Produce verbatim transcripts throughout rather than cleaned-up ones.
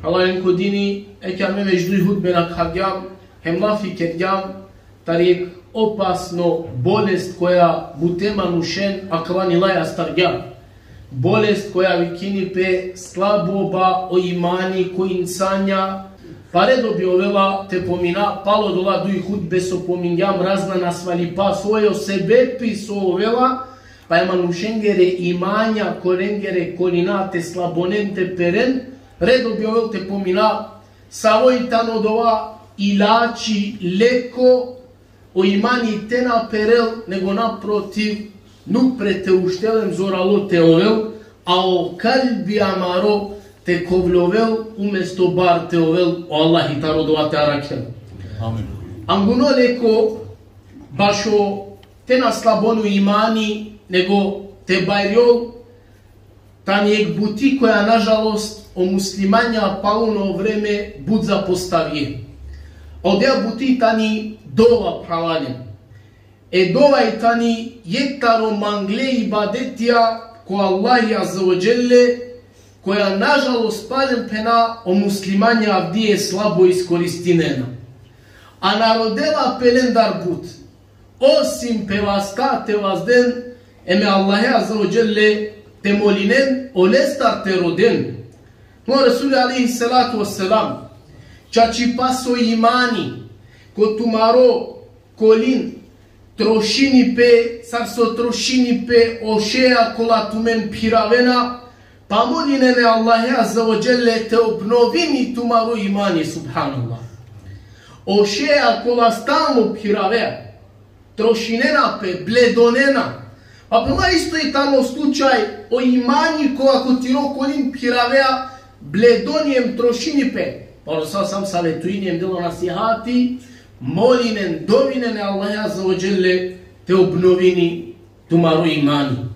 Phralalen ko dini, ekja me već duj hutbe nakhavgjam, hem lafi kergjam, tari jekh opasno bolest koja bute manušen, akava i laja astargja. Bolest koja vikini pe slaboba o imani ko insanja, pa redo bi ovela te pomina, palo odola duj hutbe so pomingjam razna nasvalipa, so i o sebepi so ovela, pa e manušengere imanja, korengere kolina te slabonen, te peren, redo bi ovel te pomina, savo i tano dova ilači, leko, o imani te na perel, nego naprotiv, upre te uštel hem zoralo te ovel, a o kalbi amaro te kovlovel, umesto bar te ovel, o Allahi taro dova te arakhel. Amin. Anguno leko, bašo te na slabon o imani, nego te bajrjol, tani jekh buti koja, nažalost, o muslimanja paluno vreme but zapostavie. Odoja buti tani dova, phralalen. E dova i tani jekh taro mangle ibadetija ko Allahi Azze ve Dželle, koja, nažalost, palem phena, o muslimanja avdive slabo iskoristinena. A na rodela pe lendar but, osim pe vasta te vazden, em e Allahe Azze ve Dželle te molinen, olestar te roden. Mo Resuli alejhi salatu vesselam, čačipa so imani ko tumaro kolin trošini pe, sar so trošini pe o šeja kola tumen phiravena, pa molinen e Allahe Azze ve Dželle te obnovini tumaro imani, subhanallah. O šeja kola stalno phiravea, trošinena pe, bledonena. Pa phenela isto i tano slučaj, o imani kova ko tiro kolin phiravea, bledoni em trošini pe. Pa o Resul sam savetuini em dela nasihati, molinen, dovinen e Allahe Azze ve Dželle te obnovini tumaro imani.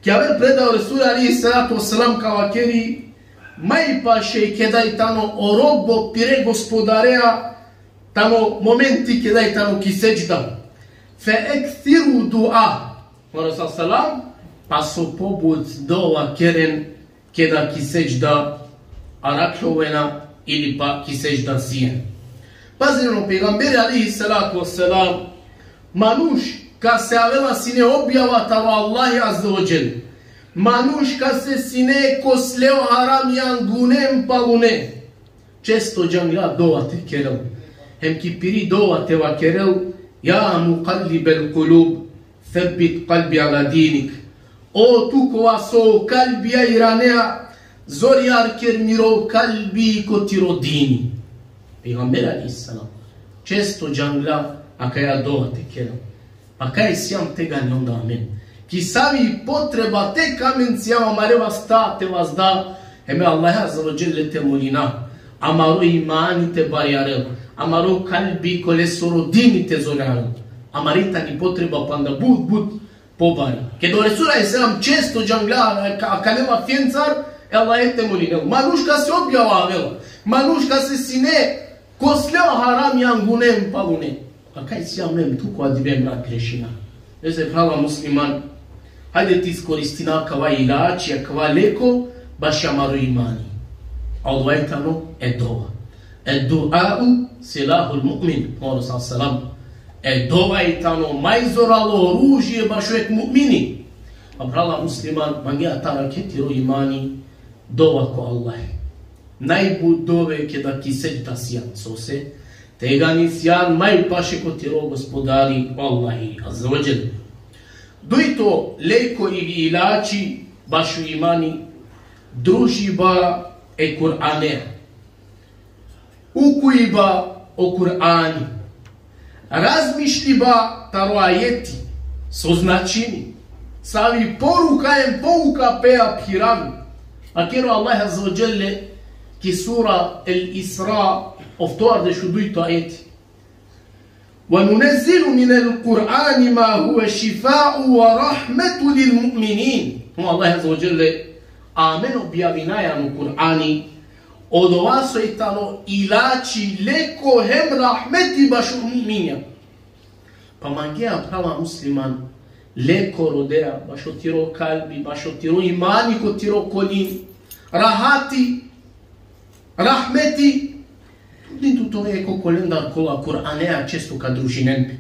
Ki aver predaja o Resul alejhi salatu vesselam ka vakeri, maj paše keda i tano o robo pire gospodarea, tano momenti keda i tano ki sedžda. Fe ekthiru dua. O Resul selam, pa so pobut dova keren keda ki sedžda arakhovena ili pa ki sedžda sien. Pazinen, o pejgamberi alejhi salatu vesselam, manuš kase avela sine objava taro Allahi Azze ve Dželle. Manuš kase sine kosleo haram angune em palune, često džangla dova te kerel. Hem ki piri dova te vakerel, ja mukallibel kulub, sebbit kalbi ala dinik. O tu kova so kalbija iranea, zorjar ker miro kalbi ko tiro dini. Pejgamber alejhi selam često džangla akaja dova te kerel. Pa kaj sijam tegani onda amen? Ki savi potreba tek amen sijam amare vasta te vazda, hem e Allahe Azze ve Dželle te molina, amaro imani te barjarel, amaro kalbi kolesoro dini te zorjarel. Amari tani potreba panda but, but pobari. Keda o Resul alejhi selam često džangla ka-, akale lafencar, e Allahe te molinel. Manuš kase objava avela, manuš kase sine kosleo haram angune em palune. Pa kaj sijam em tu kova dive em rat grešina? Eze, phrala musliman, hajde te iskoristina akava ilači, akava leko, bašo amaro imani. A odova i tano e dova. E duau silahul mu'min, o Resul selam. E dova i tano maj zoralo oružje bašo jekh mu'mini. A phrala musliman, mangea te arakhe tiro imani, dova ko Allah. Najbut dove keda ki sedžda sijan, sose tegani sijan maj paše ko tiro Gospodari, o Allahi Azze ve Dželle. Dujto leko ili ilači bašo imani, družiba e Kur'ane. Ukuiba o Kur'ani. Razmišliba taro ajeti, so značini, savi poruka em pouka peja phiravi. Vakeri o Allah Azze ve Dželle ki sura El-Isra, oftovardeš u dujto ajeti. Ve nunezzilu minel Kur'ani ma huve šifau ve rahmetu lil mu'minin. O Allah Azze ve Dželle, amen objavinaja ano Kur'ani odova so i tano ilači, leko hem rahmeti bašo mu'minja. Pa mangea, phrala musliman, leko rodea bašo tiro kalbi, bašo tiro imani, ko tiro kolin, rahati, Rahmeti, trudin tut te ove ko kolendar kola Kur'anea često ka družinen pe.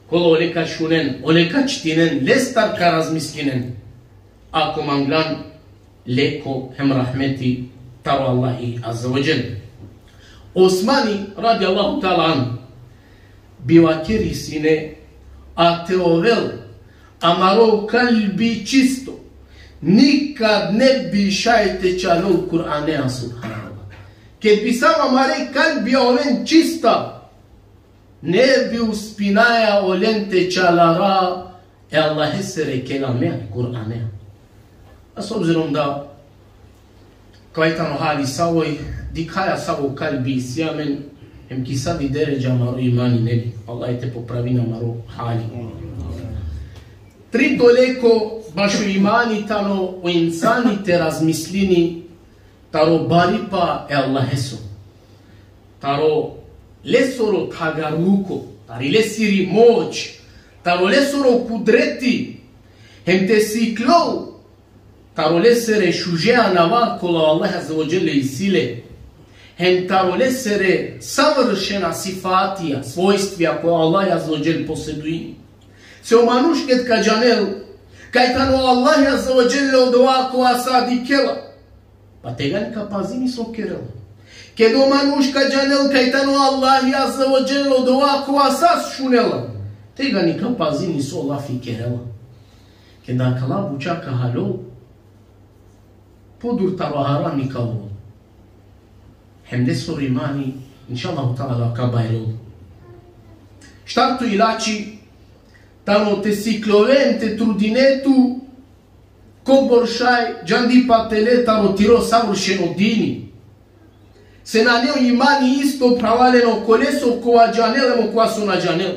Kola ole ka šunen, ole ka čitinen, lestar ka razmislinen. Ako manglan leko hem rahmeti taro Allahi Azze ve Dželle. Osmani, radijallahu ta'ala anhu, bi vakeri sine, a te ovel amaro kalbi čisto, nikad ne bi šaj te čalol Kur'anea, subhanallah. Ked bi sa amare kalbija oven čista, ne bi uspinaja olen te čalara e Allahesere kelamea, Kur'anea. A s obzirom da kava i tano hali savoj, dikhaja savo kalbi isi amen, hem ki savi deredža amaro imani, neli? Allah te popravini amaro hali. Trito leko bašo imani tano o insani te razmislini taro baripa e Allaheso, taro lesoro thagarluko, tari lesiri moć, taro lesoro kudreti, hem te siklol taro lesere šuže anava kola o Allah Azze ve Dželle isi le, hem taro lesere savršena sifatija, svojstvija kola o Allah Azze ve Dželle posedujini. Se o manuš ked ka džanel kaj tano o Allah Azze ve Dželle odova kova sa dikhela, pa tegani ka pazini so kerela. Ked o manuš ka džanel kaj tano o Allah Azze ve Dželle odova kova sa šunela, tegani ka pazini so lafi kerela. Ked akala buča ka halol, podur taro harami ka ovol. Hem lesoro imani, inšallahu ta'ala, ka bajrol. Štarto ilači tano te sikloven, te trudine tu kobor šaj džandipa te le taro tiro savršeno dini. Se nane o imani isto, phralalen, okoleso kova džanel hem okova so na džanel.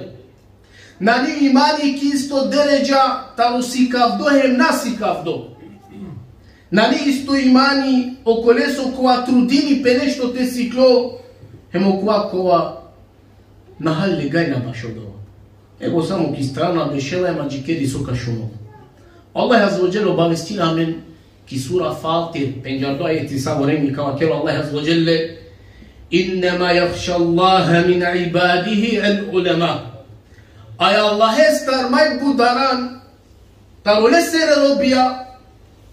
Nane o imani ki isto deredža taro sikavdo hem na sikavdo. Nane isto imani okoleso kova trudini pe nešto te siklo, hem okova kova na hali le gajla bašo dova. Nego samo ki strana bešela hem adžikeri so ka šunol. Allah Azze ve Dželle obavestini amen ki sura Fatir, pendžardo ajeti, savo rengli ka vakeri o Allah Azze ve Dželle: "Innema jahša Allahe min ibadihi el ulema." A e Allahestar maj but daran taro lesere robija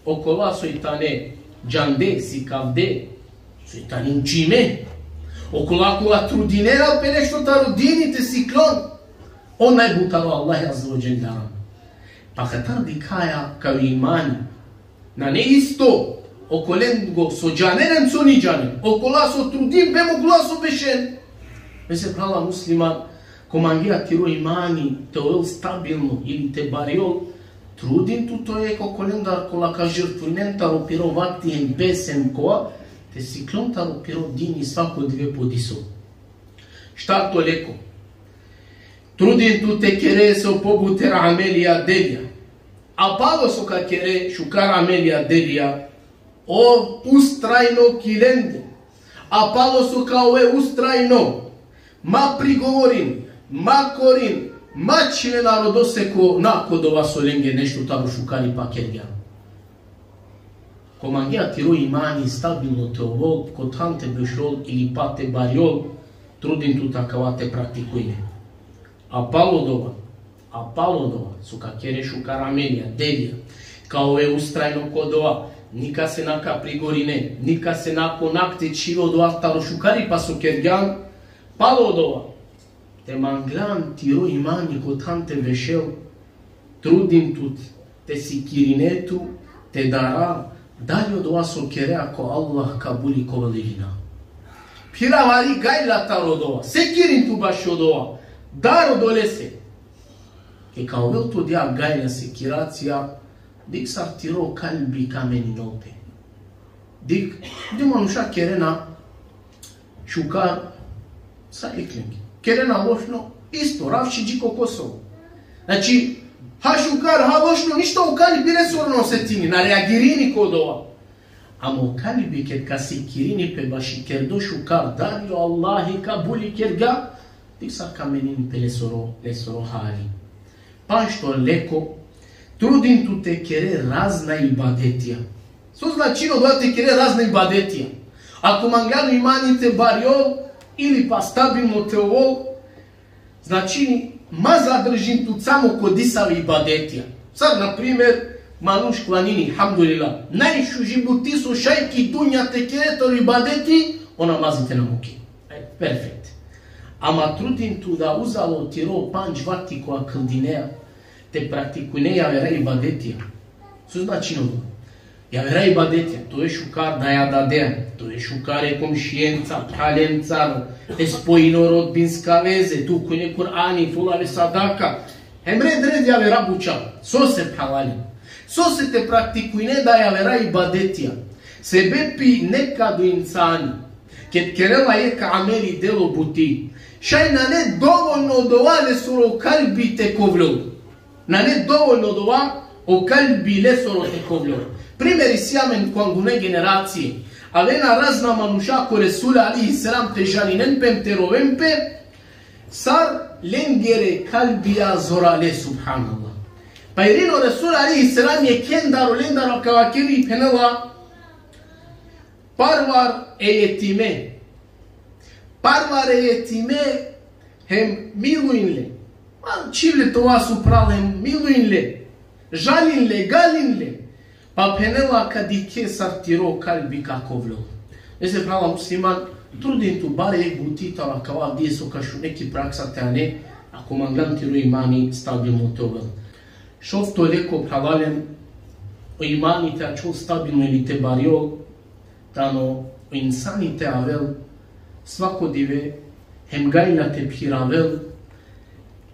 okola soj tane džande, sikavde, soj tane učime. Okola kola trudinena pe nešto taro dini te siklon, on naj but taro Allah Azze ve Dželle daran. Pa katar dikhaja kaj o imani nane isto okolengo so džanen hem so ni džanen, okola so trudin pe hem okola so bešen. Mese, phrala musliman, ko mangea tiro imani te ovel stabilno ili te barjol, trudin tut te ove ko kolendar kola ka žrtvinen taro piro vakti hem pes hem kova, te siklon taro piro dini svako dive po diso. Štarto leko. Trudin tut te kere so pobuter amelija, delija. A palo so ka kere šukar amelija, delija, ov ustrajno ki lende. A palo so ka ove ustrajno, ma prigovorin, ma korin, ma čhiven narodose ko na ko dova so lenge nešto taro šukaripa kergjan. Ko mangea tiro imani stabilno te ovol, ko than te bešol ili pa te barjol, trudin tut akava te praktikujne. A palo dova, a palo dova so ka kere šukar amelija, delija, ka ove ustrajno ko dova, nikase na ka prigorine, nikase na ko na te čhive odova taro šukaripa so kergjan. Palo dova, te manglan tiro imani ko than te bešel, trudin tut te sikirine tu, te dara, dali odova so kerea ko Allah kabuli ka ovel ili na. Phira vari gajla taro dova, sikirin tu bašo dova, dar odolese. Ked ka ovel tut odija gajla, sikiracija, dikh sar tiro kalbi ka meninol pe. Dikh, di manuša kerena šukar, sa iklink. Kerena lošno, isto, ravši dži ko Kosovo. Znači, ha šukar, ha lošno, ništa o kalbi lesoro na osetini, na reagirini ko dova. Ama o kalbi ked ka sikirini pe baši kerdo šukar, dali o Allahi kabuli kergja, dikh sar ka menini pe lesoro, lesoro hali. Panšto leko, trudin tut te kere razna ibadetija. So značini odova te kere razna ibadetija? Ako mangljam imani te barjol ili pa stabilno te ovol, znači, ma zadržin tut samo ko disave ibadetija. Sar, na primer, manuš klanini, alhamdulillah. Najšuži buti so šaj ki dunja te kere taro ibadeti, o namazi te na muki. Aj, perfekt. Ama trudin tut da uzalo tiro pandž vakti kova kldinea, te praktikujne javera ibadetija. So značini odova? Javera ibadetija, te ove šukar daja dadea, te ove šukar e komšijenca, phraljenca, te spojine o rodbinska veze, te ukujne Kur'ani, te ovel ave sadaka. Hem red red javera buča. Sose, phralalen? Sose te praktikujne da javera ibadetija? Sebepi nekad o insani, ked kerela jekh ameli, delo, buti, šaj nane dovoljno odova lesoro kalbi te kovljol. Nane dovoljno odova o kalbi lesoro te kovljol. Primer isi amen ko angune generacije. Avena razna manuša ko Resul alejhi selam te žalinen pe, te roven pe, sar lengere kalbija zorale, subhanallah. Pa irini o Resul alejhi selam jekhendar olendar ka vakeri, phenela: Parvar e jetime. Parvar e jetime hem miluin le. Ma čhiv le te ova so phral hem miluin le. Žalin le, galin le. Pa phenela: Ka dikhe sar tiro kalbi ka kovljol. Lese, phrala musliman, trudin tut bare jekh buti taro akava avdive so ka šune ki praksa te ane, ako mangljam tiro imani stabilno te ovel. Šovto leko, phralalen, o imani te ačhol stabilno ili te barjol, tano o insani te avel svako dive hem gajla te phiravel,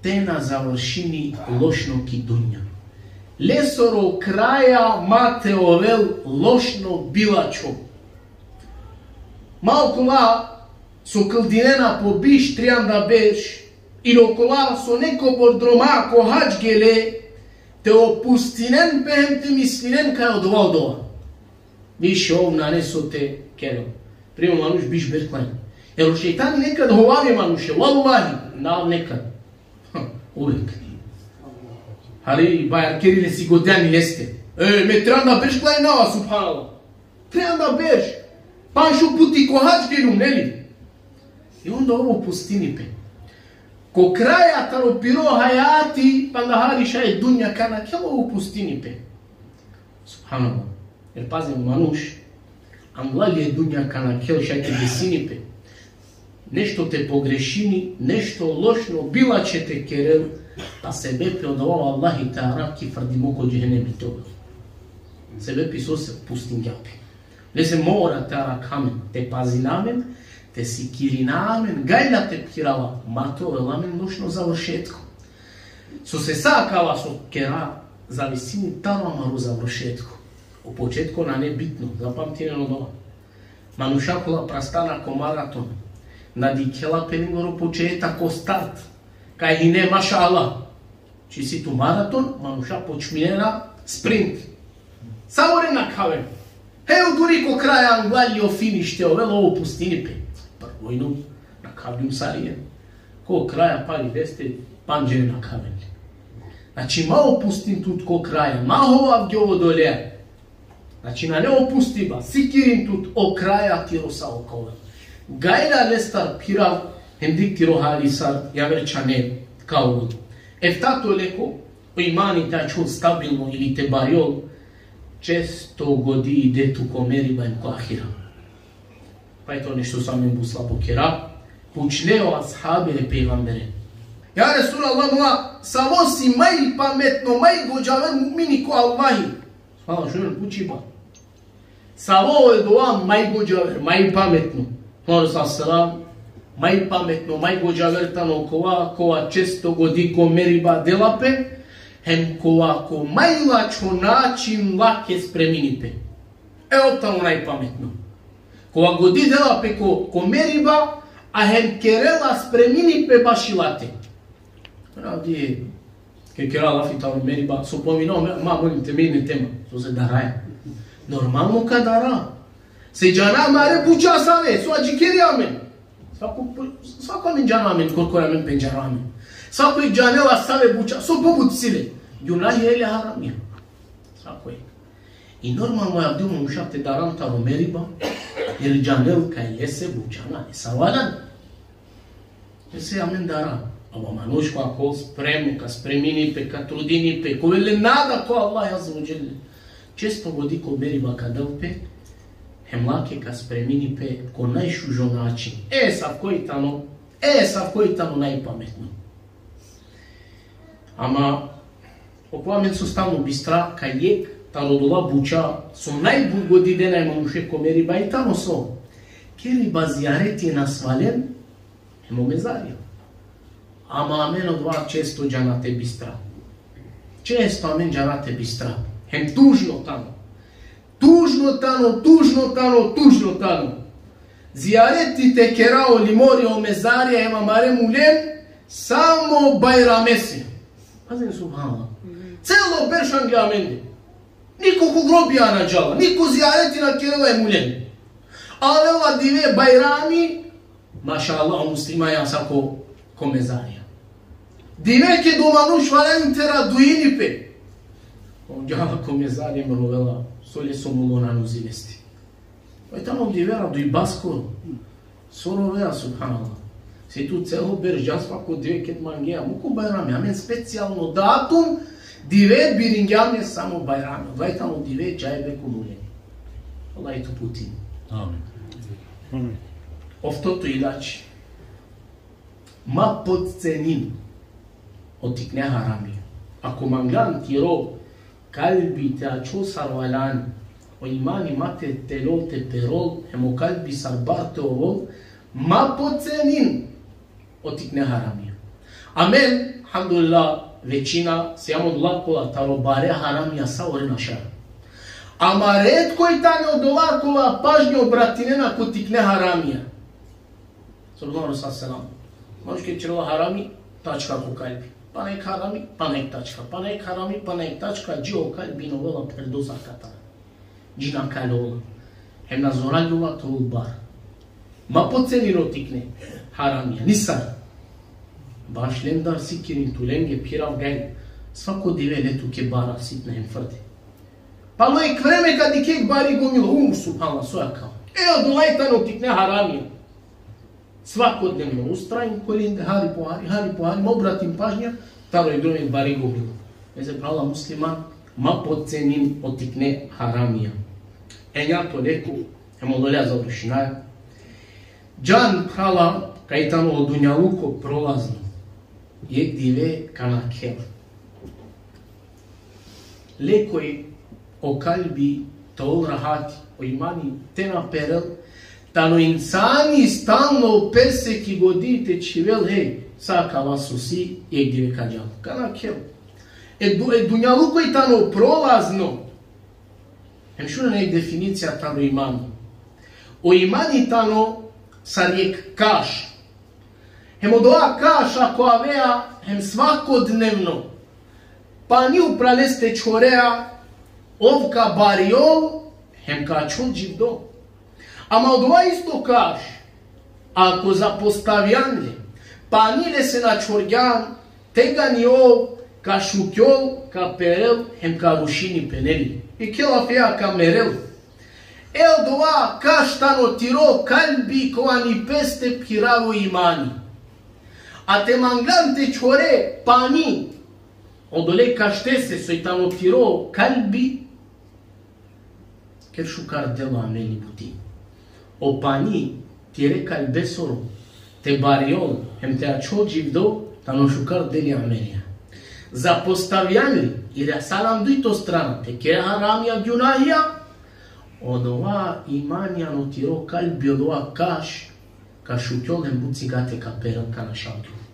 te na završini lošno ki dunja. Lesoro kraja ma te ovel lošno bilačho. Ma okola so kldinena po biš, trianda berš, ili okola so nekobor droma ko hadž gele, te opustinen pe hem te mislinen kaj odova, odova. Više ov nane so te kerel. Primer, manuš biš berš klanjini. Jer o šejtani nekad hovavi manuše, vallahi, na nekad. Uvek. Ali bajarkeri le si godjan leste. E, me trianda berš klanjinava, subhanallah. Trianda berš. Panšo puti ko hadž geljum, neli? I onda ov opustini pe. Ko kraja taro piro hajati, panda hari šaj dunja ka nakhel, ov opustini pe. Subhanallah. Jer pazi, manuš, anglal e dunja ka nakhel, šaj te desini pe nešto te pogrešini, nešto lošno bilačhe te kerel, pa sebepi odova o Allahi te arakh ki frdimo ko džehenemi te ovel. Sebepi sose pustingja pe. Lese mora te arakha amen, te pazina amen, te sikirina amen, gajla te phirava, ma te ovel amen lošno završetko. Sose sa akava so kera, zavisini taro amaro završetko. O početko nane bitno, zapamtinen odova. Manuša kola prastana ko maraton, na dikhela pe lengoro početak, o start. Kaj hine, mašallah. Či si tu maraton, manuša počminena sprint. Savore nakhaven. He, o duri ko kraja, anglal o finiš te ovel, ov opustini pe. Prvojno nakhavljum sarinen. Ko kraja pali leste pandžere nakhaven. Znači, ma opustin tut ko kraja, ma hovav džovo dole. Znači, nane opustiba, sikirin tut o kraja tiro savo ka ovel. Gajla lestar phirav, hem dikh tiro hali sar javer čhane ka ovel. Eftato leko, o imani te ačhol stabilno ili te barjol, često godi ide tut ko meriba hem ko ahira. Pa eto nešto so amen but slabo kera. Pučle o ashabe e pejgambere: Ja Resulallah, ma, savo si maj pametno, maj godžaver mu'mini ko Allahi? Hvala, šunen pučiba. Savo odova maj godžaver, maj pametno? Pejgamberi sallallahu alejhi ve sellem: Maj pametno, maj godžaver tano kova, kova često godi ko meriba, dela pe, hem kova ko maj lačho način lake spremini pe. E, ov tano najpametno. Kova godi, dela pe ko, ko meriba, a hem kerela, spremini pe baši late. Ravdi, ked kera lafi taro meriba, so pominava, ma, ma molim te menine tema, sose daraja. Normalno ka dara. Se džana amare buča save, so adžikeri amen. Svako, svako amen džana amen, korkori amen pendžara amen. Svako jekh džanela save buča, so pobut isi le. Džunahi ili haramija. Svako jekh. I normalno, avdive manuša te daran taro meriba, jer džanel kaj lese buća nane. Sar valjani? Lese amen dara. Ama manuš ko ako spremno, ka spremini pe, ka trudini pe, ka ovel le nada ko Allah azze ve dželle, često godi ko meriba ka del pe, hem lake ka spremini pe ko najšužo način. E, savko i tano, e, savko i tano najpametno. Ama okova amen so stalno bistra, kaj jekh taro odola buća so najbut godi dena e manuše ko meriba i tano so: keriba zijareti e nasvalen hem o mezarija. Ama amen odova često džana te bistra. Često amen džana te bistra. Hem tužno tano. Tužno tano, tužno tano, tužno tano. Zijareti te kera o limori, o mezarija hem amare mulen, samo Bajramese. Pazin, subhanallah. Celo berš angle amende. Niko ko grobija na džala, niko zijareti na kerela e mulen. Avela dive Bajrami, mašallah, o muslimanja sa ko, ko mezarija. Dive keda o manuš valjani te raduini pe, on džala ko mezarija hem rovela, so lese o mulo nane uzi leste. Oj tano dive radujbaskoro. So rovea, subhanallah. Se tu celo berš dža, svako dive ked mangea, muk o Bajrami, amen specijalno datum dive biringja amen samo Bajrami. Oj tano dive džajbe ko mulen. Allah i tu putin. Amin. Amin. Oftoto ilači. Ma potcenin o tikne haramija. Ako manglan tiro kalbi te ačhol sar valjani, o imani ma te telol te perol, hem o kalbi sar bar te ovol, ma potcenin o tikne haramija. Amen, alhamdulillah, većina sijam odola kola taro bare haramija sa oren ašar. Ama retko i tane odola kola pažnja obratinena ko tikne haramija. Sallallahu alejhi ve sellem. Manuš ked ćerela harami, tačka ko kalbi. Pana jekh harami, pana jekh tačka. Pana jekh harami, pana jekh tačka, dži o kalbi na ovela pherdo sar katar. Dži na kaljola. Hem na zoraljula te ol bar. Ma potcenin o tikne haramija. Nisar. Baš lendar sikirin, tu lenge phirav gaj. Svako dive le tuke bara sitna hem frde. Palo jekh vreme ka dikhe jekh bari gomila. U, subhanallah, so akava. E, odola i tane o tikne haramija. Svakodnevno ustrajin ko lende, hari po hari, hari po hari, ma obratin pažnja taro i drom jekh bari gomila. Eze phrala musliman, ma potcenin o tikne haramija. Enjato leko, hem odoleja završinaja. Džan, phrala, kaj tano o dunjaluko prolazno. Jekh dive ka nakhel. Lekoj o kalbi te ol rahati, o imani te na perel, tano insani stalno o pese ki godi te čhivel, hej, sa akava so si, jekh dive ka džal. Ka nakhel. E du-, e dunjaluko i tano prolazno. Hem šunen jekh definicija taro imani. O imani tano sar jekh kaš. Hem odova kaš ako avea hem svakodnevno pani upral leste čhorea, ov ka bariol hem ka ačhol dživdo. Ama odova isto kaš, ako zapostavjan le, pani lese na čhorgjan, tegani ov ka šukjol, ka perel hem ka rušini pe, neli? Jekhe lafea ka merel. E odova kaš tano tiro kalbi kova ni peste phiravi o imani. A te manglan te čhore pani odole kaštese soj tano tiro kalbi, ker šukar delo, ameli, buti. O pani tire kalbesoro te bariol hem te ačhol dživdo tano šukar deli, amelija. Zapostavjan li, ili sa alandujto strana, te kere haramija, gjunahija, odova imani ano tiro kalbi, odova kaš ka šukjol hem but sigate ka perel, ka našavgjol.